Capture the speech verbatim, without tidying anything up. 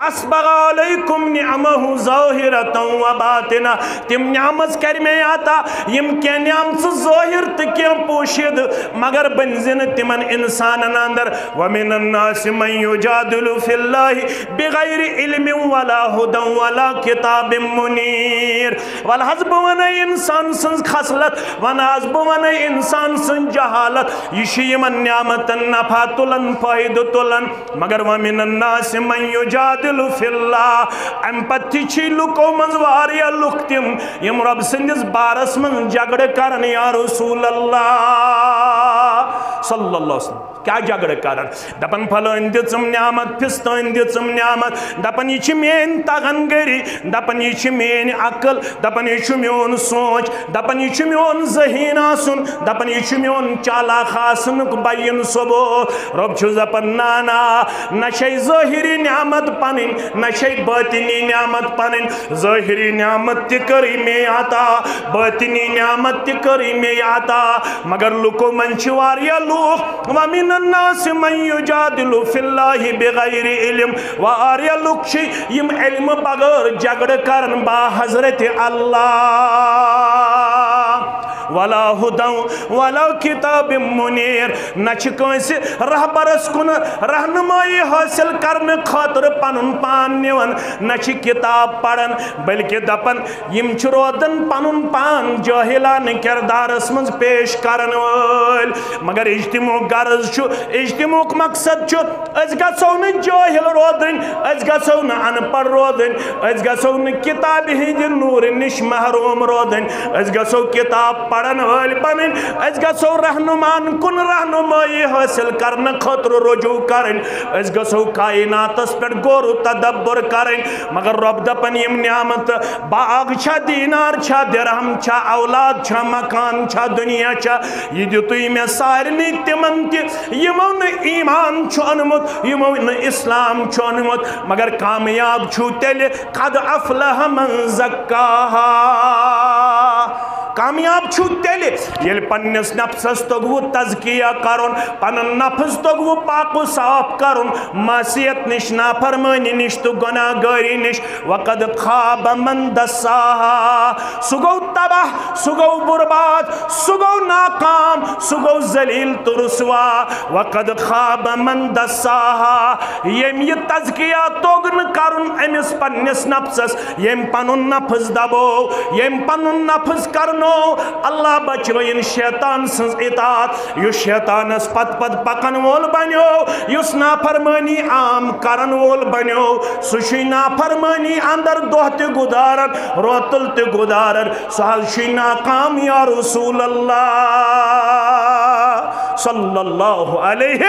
اسبغ علیکم نعمہ ظاہرۃ و باطنہ، تِم نعمژ کرِ مےٚ عطا، یِم کینٛہہ نعمژٕ ظٲہِر تہٕ کینٛہہ پوشیدٕ، مگر بٔنزِ نہٕ تِمن انسانن اندر۔ ومن الناس من یجادل فی اللہ بغیر علم ولا ہدی ولا کتاب منیر۔ ول حظ بہٕ ونے انسان سٕنٛز خصلت، ونہٕ حظ بہٕ ونے انسان سٕنٛز جہالت، یہِ چھُ یِمن نعمتن نفع تُلان، فٲیدٕ تُلان۔ مگر ومن الناس من یجادل فی اللہ، امہِ پتہٕ تہِ چھِ لُکو منٛز واریاہ لُکھ تِم، یِم رۄب سٕنٛدِس بارس منٛز جھگڑٕ کران، یا رسول اللہ صلی اللہ علیہ وسلم۔ کیٛاہ جھگڑٕ کران؟ دپان، پھلٲنۍ دِژٕم نعمت، پھِستٲنۍ دِژٕم نعمت، دپان، یہِ چھِ میٲنۍ تغن گٔری، دپان، یہِ چھِ میٲنۍ عقل، دپان، یہِ چھُ میون سونچ، دپان، یہِ چھُ میون ذہین آسُن، دپان، یہِ چھُ میون چالاک آسنُک بیان ثبوت۔ رۄب چھُ دپان، نا، نا، نہ چھے ظٲہری نعمت پنٕنۍ، نہ چھے باطنی نعمت پنٕنۍ۔ ظٲہری نعمت تہِ کٔرٕے مے عطا، باطنی نعمت تہِ کٔرٕے مے عطا، مگر لُکو منٛز چھِ واریاہ لوٗکھ، ومن الناس من یجادل فی اللہ بغیر علم، واریاہ لُکھ چھِ یِم علمہٕ بغٲر جھگڑٕ کران با حضرت اللہ۔ ولا ہدی ولا کتاب منیر، نہ چھِ کٲنٛسہِ رہبرس کُن رہنمٲیی حٲصِل کرنہٕ خٲطرٕ پنُن پان نِوان، نہ چھِ کتاب پران، بلکہِ دپان، یِم چھِ روزان پنُن پان جٲہلانہٕ کردارس منٛز پیش کرن وٲلۍ۔ مگر اجتماعُک غرض چھُ، اجتماعُک مقصد چھُ، أسۍ گژھو نہٕ جٲہل روزٕنۍ، أسۍ گژھو نہٕ ان پڑھ روزٕنۍ، أسۍ گژھو نہٕ کتابہِ ہٕنٛدِ نوٗرٕ نِش محروم روزٕنۍ، أسۍ گژھو کتاب پرن وٲلۍ بنٕنۍ، أسۍ گژھو رہنماہن کُن رہنمٲیی حٲصِل کرنہٕ خٲطرٕ رجوع کرٕنۍ، أسۍ گژھو کائناتس پٮ۪ٹھ غور و تدبر کرٕنۍ۔ مگر رۄب دپان، یِم نعمتہٕ، باغ چھا، دینار چھا، درہم چھا، اولاد چھا، مکان چھا، دنیا چھا، یہِ دیُتُے مےٚ سارنٕے تِمن تہِ، یِمو نہٕ ایمان چھُ اوٚنمُت، یِمو نہٕ اسلام چھُ اوٚنمُت، مگر کامیاب چھُو تیٚلہِ، قد افلح من زکاہا۔ کامیاب چھُو تیٚلہِ، ییٚلہِ پننِس نفسس توٚگوٕ تزکیہ کرُن، پنُن نفس توٚگوٕ پاک و صاف کرُن، معصیت نِش، نافرمٲنی نِش تہٕ گۄناہ گٲری نِش۔ وقد خاب من دساہا، سُہ گوٚو تباہ، سُہ گوٚو برباد، سُہ گوٚو ناکام، سُہ گوٚو ذلیل تہٕ رسوا۔ وقد خاب من دساہا، ییٚمۍ یہِ تزکیہ توٚگ نہٕ کرُن أمِس پننِس نفسس، ییٚمۍ پنُن نفس دبو، ییٚمۍ پنُن نفس کرنو، اللہ بچٲیِن شیطان سٕنٛز اطاعت۔ یُس شیطانس پتہٕ پتہٕ پکن وول بنیو، یُس نافرمٲنی عام کرن وول بنیو، سُہ چھُے نافرمٲنی اندر دۄہ تہِ گُزاران، روتل تہِ گُزاران، سُہ حظ چھُے ناکام، یا رسول اللہ صلی اللہ علیہ۔